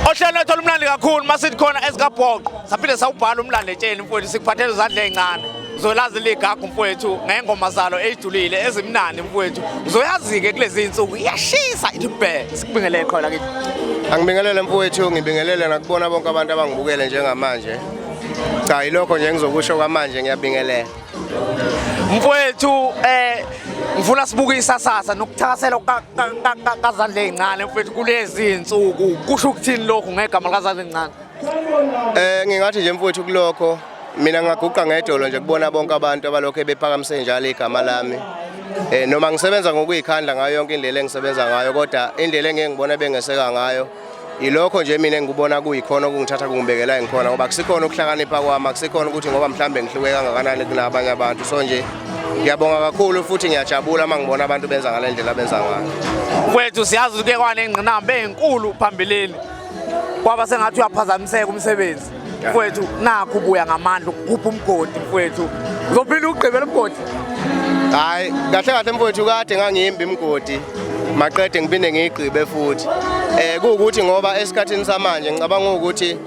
Ohlelo lethu olumnandi kakhulu masithi khona esikabhoqo saphinde sawubhala umlando etsheni mfowethu, sikuphathela izandla ey'ncane. Uzolazi ligagu mfowethu ngey'ngoma zalo ey'julile ezimnandi mfowethu. Uzoyazi-ke kulezi iy'nsuku iyashisa ithi bhe. Sikubingelele qhola kithi. Angibingelele mfowethu, ngibingelele nakubona bonke abantu abangibukele njengamanje. Cha, yilokho nje engizokusho kwamanje, ngiyabingelela. Mfowethu, ngifuna sibuke isasasa nokuthakasela kazandla ey'ncane mfowethu kulezi iy'nsuku. Kusho ukuthini lokhu ngegama likazandla ey'ncane? Ngingathi nje mfowethu kulokho mina ngingaguqa ngedolo nje kubona bonke abantu abalokhu bephakamise njalo igama lami. Noma ngisebenza ngokuyikhandla ngayo yonke indlela engisebenza ngayo, kodwa indlela engeke ngibone bengeseka ngayo yilokho nje mina engikubona kuyikhona okungithatha kungibekela engikhona, ngoba kusikhona ukuhlakanipha kwami, akusikhona ukuthi ngoba mhlambe ngihluke kangakanani kunabanye abantu. So nje ngiyabonga kakhulu futhi ngiyajabula uma ngibona abantu benza ngale ndlela abenza ngayo. Mfowethu, siyazi ukuthi kuye kwanengqinamba enkulu phambilini, kwaba sengathi uyaphazamiseka umsebenzi. Mfowethu, nakhu ubuya ngamandla ukugubha umgodi mfowethu, uzophinde ugqibele umgodi? Hayi, kahle kahle mfowethu, kade ngangiyimba imigodi maqede ngiphinde ngiyigqibe futhi. Kuwukuthi ngoba esikhathini samanje ngicabanga ukuthi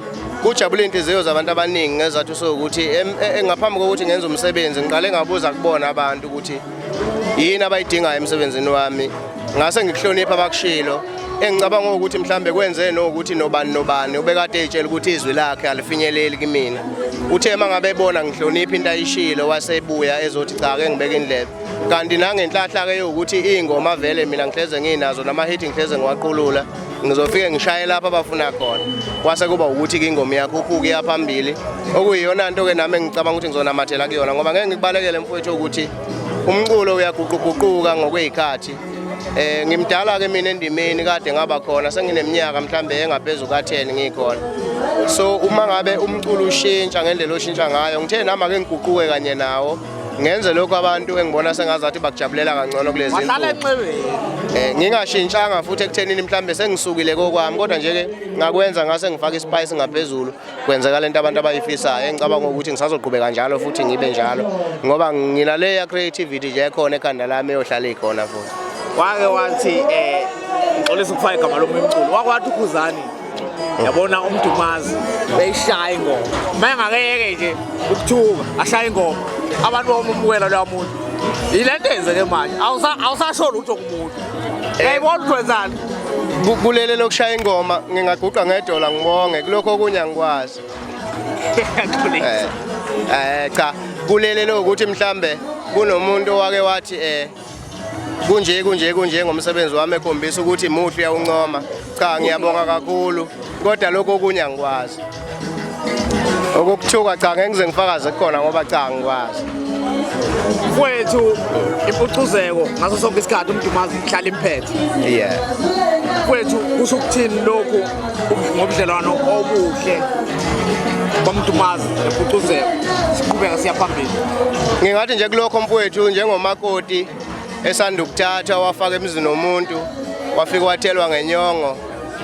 kujabula inhliziyo zabantu abaningi ngezathu sokuthi ngaphambi kokuthi ngenze umsebenzi ngiqale ngabuza kubona abantu ukuthi yini abayidingayo emsebenzini wami, ngase ngikuhlonipha abakushilo. Engicabanga ukuthi mhlambe kwenze nokuthi nobani nobani ubekade eyitshela ukuthi izwi lakhe alifinyeleli kimina, uthe uma ngabe ebona ngihlonipha into ayishilo wasebuya ezothi cha, ke ngibeke indlebe. Kanti nangenhlahla-ke yokuthi iy'ngoma vele mina ngihleze nginazo nama-hit ngihleze ngiwaqulula, ngizofike ngishaye lapho abafuna khona, kwase kuba ukuthi-ke ingoma iyakhuphuka iya phambili, okuyiyona nto-ke nami engicabanga ukuthi ngizonamathela kuyona, ngoba ngeke ngikubalekele mfowethu ukuthi umculo uyaguquguquka ngokwey'khathi. Ngimdala ke mina endimeni, kade ngaba khona sengineminyaka mhlambe engaphezulu ka-10 ngikhona. So uma ngabe umculo ushintsha ngendlela oshintsha ngayo, ngithe nami ake ngiguquke kanye nawo, ngenze lokhu abantu engibona sengazathi bakujabulela kangcono kulezi Wahlala nsuku. enxebeni. Ngingashintshanga futhi ekuthenini mhlambe sengisukile kokwami, kodwa nje ke ngakwenza ngase ngifaka ispice ngaphezulu, kwenzeka lento abantu abayifisayo. Engicabanga ukuthi ngisazoqhubeka njalo futhi ngibe njalo, ngoba nginaleya creativity nje ekhona ekhanda lami eyohlala ikhona futhi. Wake wathi ngixolisa ukufaka igama lomunye umculo, wake wathi uKhuzani yabona uMdumazi beyishaya ingoma, uma engakeyeke nje ukuthuka ashaya ingoma abantu bamumukela loya muntu. Yile nto eyenzeke manje, awusasho lutho kumuntu, uyayibona ukuthi wenzani? Kulele lokushaya ingoma ngingaguqa ngedola ngibonge, kulokho okunye angikwazi. Cha, kulele lokuthi mhlambe kunomuntu owake wathi kunje kunje kunje ngomsebenzi wami, ekhombisa ukuthi muhle uyawuncoma. Cha, ngiyabonga kakhulu, kodwa lokho okunye angikwazi. Okokuthuka cha, ngeke ngize ngifakaze kukhona ngoba cha, angikwazi. Mfowethu, impucuzeko ngaso sonke isikhathi uMdumazi ihlala imphethe. Mfowethu, kusho ukuthini lokhu ngobudlelwano obuhle kwaMdumazi nempucuzeko siqhubeka siya phambili? Ngingathi nje kulokho mfowethu, njengomakoti esanda ukuthatha wafaka emzini womuntu, wafika wathelwa ngenyongo,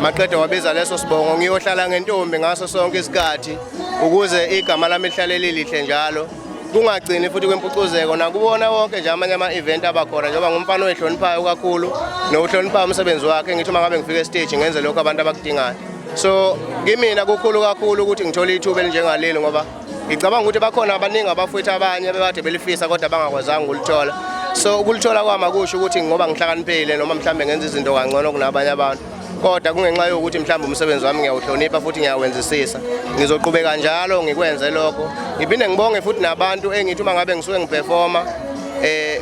maqede wabiza leso sibongo, ngiyohlala ngentombi ngaso sonke isikhathi ukuze igama lami lihlale lilihle njalo, kungagcini futhi kwempucuzeko nakubona wonke nje amanye ama-event abakhona, njengoba ngumfana oyihloniphayo kakhulu nokuhloniphayo umsebenzi wakhe. Ngithi uma ngabe ngifika esiteji ngenze lokho abantu abakudingayo. So kimina kukhulu kakhulu ukuthi ngithole ithuba elinjengaleli, ngoba ngicabanga ukuthi bakhona abaningi abafowethu abanye bebade belifisa kodwa bangakwazanga ukulithola. So ukulithola kwami akusho ukuthi ngoba ngihlakaniphile noma mhlambe ngenza izinto kangcono kunabanye abantu, kodwa kungenxa yokuthi mhlawumbe umsebenzi wami ngiyawuhlonipha futhi ngiyawenzisisa. Ngizoqhubeka njalo ngikwenze lokho. Ngiphinde ngibonge futhi nabantu engithi uma ngabe ngisuke ngiperforma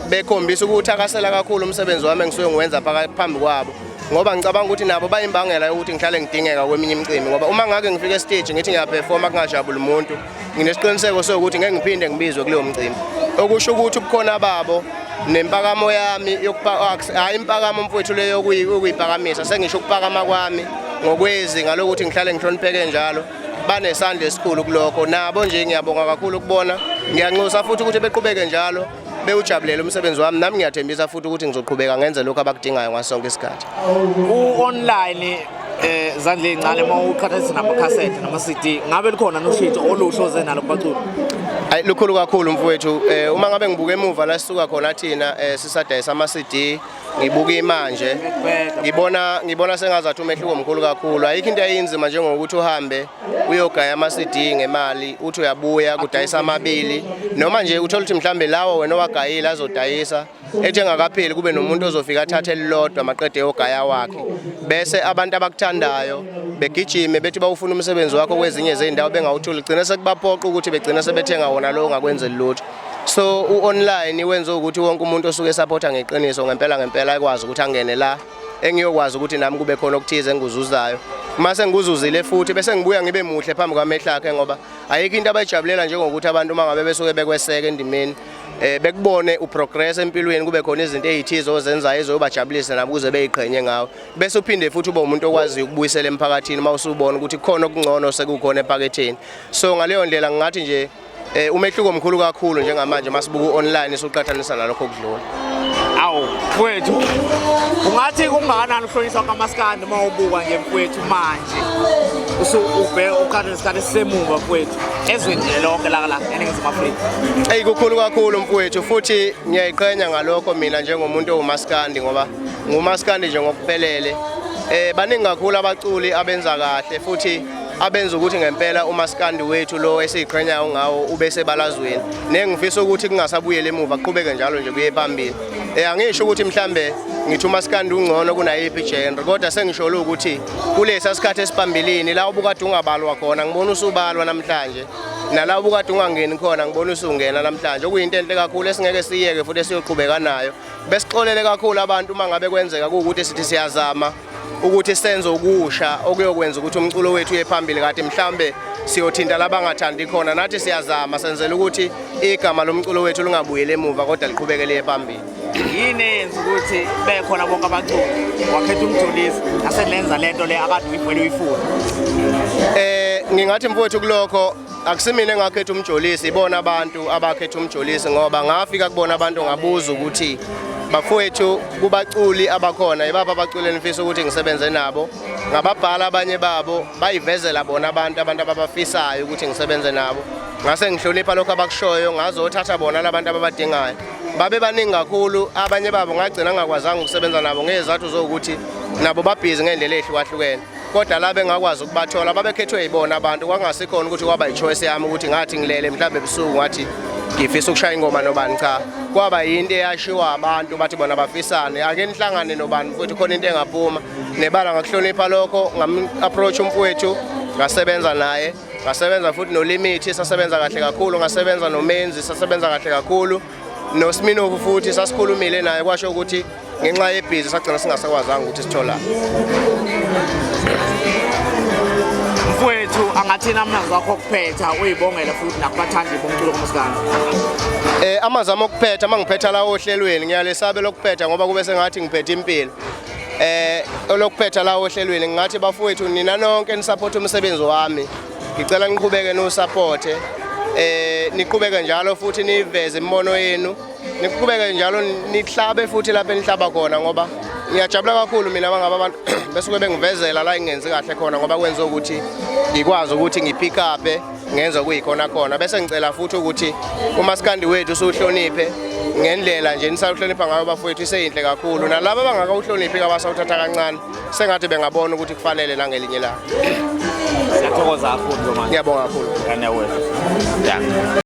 bekhombisa ukuthakasela kakhulu umsebenzi wami engisuke ngiwenza phambi kwabo, ngoba ngicabanga ukuthi nabo bayimbangela yokuthi ngihlale ngidingeka kweminye imicimbi, ngoba uma ngake ngifike estage ngithi ngiyaperforma kungajabuli umuntu, nginesiqiniseko sokuthi ngeke ngiphinde ngibizwe kuleyo mcimbi. Okusho ukuthi ubukhona babo nempakamo yami, hhayi impakamo mfowethu leyo yokuyiphakamisa, sengisho ukuphakama kwami ngokwezinga lokuthi ngihlale ngihlonipheke njalo, banesandla esikhulu kulokho nabo nje. Ngiyabonga kakhulu ukubona, ngiyanxusa futhi ukuthi beqhubeke njalo bewujabulela umsebenzi wami, nami ngiyathembisa futhi ukuthi ngizoqhubeka ngenze lokhu abakudingayo ngaso sonke isikhathi. U-online zandla ey'ncane, uma uqhathanisa namakhasethi nama-CD, ngabe likhona noshintsho oluhle oze nalo kubaculi? Ayi, lukhulu kakhulu mfowethu. Uma ngabe ngibuka emuva la sisuka khona thina, sisadayisa ama CD, ngibuka imanje, ngibona sengazathi umehluko omkhulu kakhulu. Ayikho into ayinzima njengokuthi uhambe uyogaya ama CD ngemali, uthi uyabuya kudayisa amabili, noma nje uthola ukuthi mhlambe lawo wena owagayile azodayisa ethi engakapheli kube nomuntu ozofika athathe elilodwa maqede yogaya wakhe, bese abantu abakuthandayo begijime bethi bawufuna umsebenzi wakho kwezinye zezindawo bengawutholi, gcina sekubaphoqa ukuthi begcina sebethenga wona lo ongakwenzeli lutho. So u-online wenza ukuthi wonke umuntu osuke esupporta ngeqiniso ngempela ngempela ekwazi ukuthi angene la engiyokwazi ukuthi nami kube khona okuthize engikuzuzayo. Uma sengikuzuzile futhi bese ngibuya ngibe muhle phambi kwamehlo akhe, ngoba ayikho into abayijabulela njengokuthi abantu uma ngabe besuke bekweseka endimeni, bekubone uprogress empilweni, kube khona izinto ezithize ozenzayo ezobajabulisa nabo ukuze beyiqhenye ngawe, bese uphinde futhi ube umuntu okwaziyo ukubuyisela emphakathini uma usubona ukuthi kukhona okungcono sekukhona ephaketheni. So ngaleyo ndlela ngingathi nje umehluko omkhulu kakhulu njengamanje masibuka online suqhathanisa nalokho okudlula. Awu mfowethu, ungathi kungakanani ukuhlonishwa kamaskandi uma ubuka nje mfowethu manje ubheka uqhatha nesikhathi esisemuva mfowethu ezweni nje lonke la eNingizimu Afrika? Eyi, kukhulu kakhulu mfowethu, futhi ngiyayiqhenya ngalokho mina njengomuntu owumaskandi, ngoba ngumaskandi nje ngokuphelele. Baningi kakhulu abaculi abenza kahle futhi abenza ukuthi ngempela umaskandi wethu lo esiyiqhenyayo ngawo ube sebalazweni, nengifisa ukuthi kungasabuyeli emuva, kuqhubeke njalo nje kuye phambili. Angisho ukuthi mhlambe ngithi umaskandi ungcono kunayiphi genre, kodwa sengisholo ukuthi kulesa sikhathi esiphambilini la ubukade ungabalwa khona ngibona usubalwa namhlanje, nala ubukade ungangeni khona ngibona usungena namhlanje, okuyinto enhle kakhulu esingeke siyeke futhi esiyoqhubeka nayo. Besixolele kakhulu abantu uma ngabe kwenzeka kuwukuthi sithi siyazama ukuthi senze okusha okuyokwenza ukuthi umculo wethu uye phambili, kade mhlambe siyothinta labangathandi khona. Nathi siyazama senzela ukuthi igama lomculo wethu lingabuyeli emuva kodwa liqhubeke liye phambili. Yini eyenza ukuthi bekhona bonke abaculi wakhetha uMjolisi aselenza lento le akade uyivele uyifuna? Ngingathi mfowethu kulokho akusimina engakhetha uMjolisi, ibona abantu abakhetha uMjolisi, ngoba ngafika kubona abantu ngabuza ukuthi bafowethu kubaculi abakhona ibapha abaculi enifisa ukuthi ngisebenze nabo. Ngababhala abanye babo, bayivezela bona abantu ababafisayo ukuthi ngisebenze nabo, ngase ngihlonipha lokho abakushoyo, ngazothatha bona labantu ababadingayo. Babe baningi kakhulu abanye babo ngagcina ngingakwazanga ukusebenza nabo ngezizathu zokuthi nabo babhizi ngendlela ehlukahlukene, kodwa la bengakwazi ukubathola babekhethwe yibona abantu. Kwangasikhona ukuthi kwaba i-choice yami ukuthi ngathi ngilele mhlawumbe ebusuku ngathi ngifisa ukushaya ingoma nobani. Cha, kwaba yinto eyashiwa abantu bathi bona bafisane, ake nihlangane nobani futhi khona into engaphuma nebala. Ngakuhlonipha lokho, ngam-approach umfowethu, ngasebenza naye, ngasebenza futhi noLimit, sasebenza kahle kakhulu, ngasebenza noMenzi, sasebenza kahle kakhulu, noSminofu futhi sasikhulumile naye, kwasho ukuthi ngenxa yebhizi sagcina singasakwazanga ukuthi sitholane. Mfowethu, angathini amazwi akho okuphetha uyibongele futhi nakubathandi bomculo kamaskandi? Amazwi ami okuphetha, mangiphetha la ohlelweni, ngiyalesaba lokuphetha ngoba kube sengathi ngiphethe impilo. Olokuphetha la ohlelweni ngingathi bafowethu, nina nonke nisupport umsebenzi wami, ngicela niqhubeke niwusupporte, niqhubeke njalo futhi niveze imibono yenu, niqhubeke njalo nihlabe futhi lapho enihlaba khona, ngoba ngiyajabula kakhulu mina mangabe abantu besuke bengivezela la engingenzi kahle khona, ngoba kwenza ukuthi ngikwazi ukuthi ngipick up ngenza okuyikhona khona. Bese ngicela futhi ukuthi umaskandi wethu usuhloniphe ngendlela nje nisawuhlonipha ngayo bafowethu, iseyinhle kakhulu. Nalabo abangakawuhloniphi abasawuthatha kancane, sengathi bengabona ukuthi kufanele nangelinye ilanga. Siyathokoza kakhulu njengoba. Ngiyabonga kakhulu. Ngane wethu. Yeah.